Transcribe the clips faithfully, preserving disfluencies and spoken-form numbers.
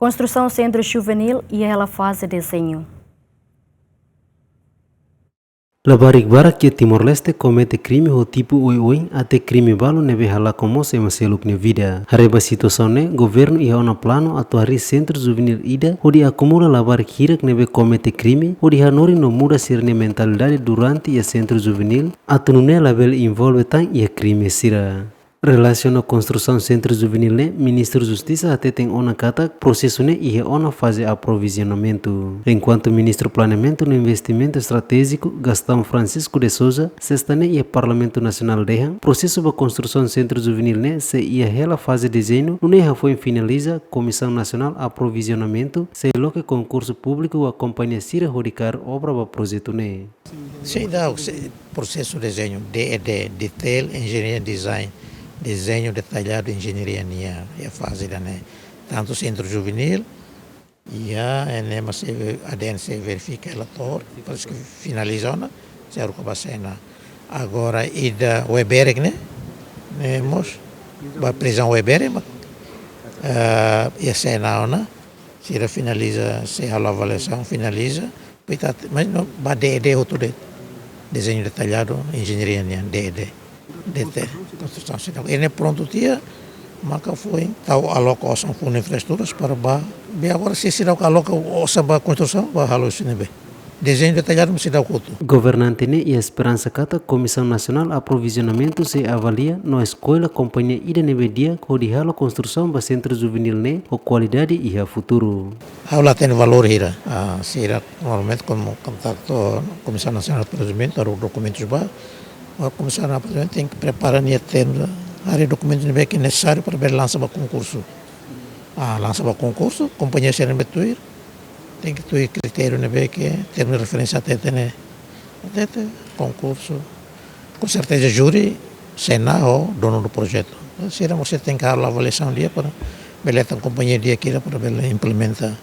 Konstrusaun sentru juvenil iha hela faze dezeñu. Labarik barak iha Timor-Leste komete krime ho tipu oioin até krime balu ne'ebé halakon mós ema seluk nia vida. Haree ba situasaun ne'e, governu iha ona planu atu harii sentru juvenil ida hodi akumula labarik hirak ne'ebé komete krime, hodi hanorin no muda sira-nia mentalidade durante iha sentru juvenil, atu nune'e labele envolve tan iha krime sira. Relasiona konstrusaun sentru juvenil ne'e, Ministru Justisa hateten ona katak prosesu ne'e iha ona faze aprovizionamentu. Enkuantu Ministru Planeamentu no Investimentu Estratéjiku, Gastão Francisco de Sousa, sesta ne'e iha Parlamentu Nasionál dehan, prosesu ba konstrusaun sentru juvenil ne'e sei iha hela faze dezeñu, nune'e hafoin finaliza, Komisaun Nasionál Aprovizionamentu sei loke konkursu públiku ba kompañia sira hodi kaer obra ba projetu ne'e. Seidauk, sei, prosesu dezeñu, D E D, Detail Engineering Design, dezeñu detalladu enjeñaria nian, iha faze ida-ne'e. Tantu sentru juvenil, iha, ne'e mak sei, A D N sei verifika relatóriu, depois ke finaliza ona, sei haruka ba sena. Agora, ida Weberek ne'e, ne'e mós, ba prizaun Weberek, mak, eh, iha sena ona, sira finaliza, sei halo avaliasaun, finaliza, depois ita, mas no, ba D E D hotu de'it, dezeñu detalladu, enjeñaria nian, D E D, D T, konstrusaun sira. Ne'e prontu tiha, maka foin tau aloka osan Fundu Infraestruturas para ba, be agora sei seidauk aloka osan ba konstrusaun, ba halo husi ne'ebé. Dezeñu detalladu mós seidauk hotu. Governante ne'e iha esperansa katak Komisaun Nasionál Aprovizionamentu sei avalia no eskolla kompañia ida ne'ebé di'ak hodi halo konstrusaun ba sentru juvenil ne'e ho kualidade iha futuru. Ha'u la hatene valór hira. Ah, sira normalmente komu kontaktu Komisaun Nasionál Aprovizionamentu, haruka dokumentus ba, ah, Komisaun Nasionál Aprovizionamentu tenke prepara nia termu, harii dokumentu ne'ebé ke nesesáriu para bele lansa ba konkursu. Ah, lansa ba konkursu, kompañia sira ne'ebé tuir, tenke tuir kritériu ne'ebé ke termu de referénsia hateten ne'e. Hateten konkursu. Com certeza júri, sena ho donu do projetu. Sira mós tenke halo avaliasaun di'ak para bele hetan kompañia di'ak hira para bele implementa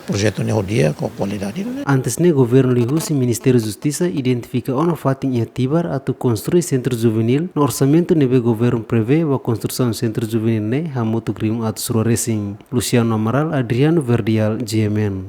projetu ne'e ho di'ak, ho kualidade, ne'e. Antes ne'e, governu liuhusi Ministériu Justisa identifika ona fatin iha Tibar atu konstrui sentru juvenil, no orsamentu ne'ebé governu prevee ba konstrusaun sentru juvenil ne'e hamutuk rihun atus rua resin. Luciano Amaral, Adriano Verdial, G M N.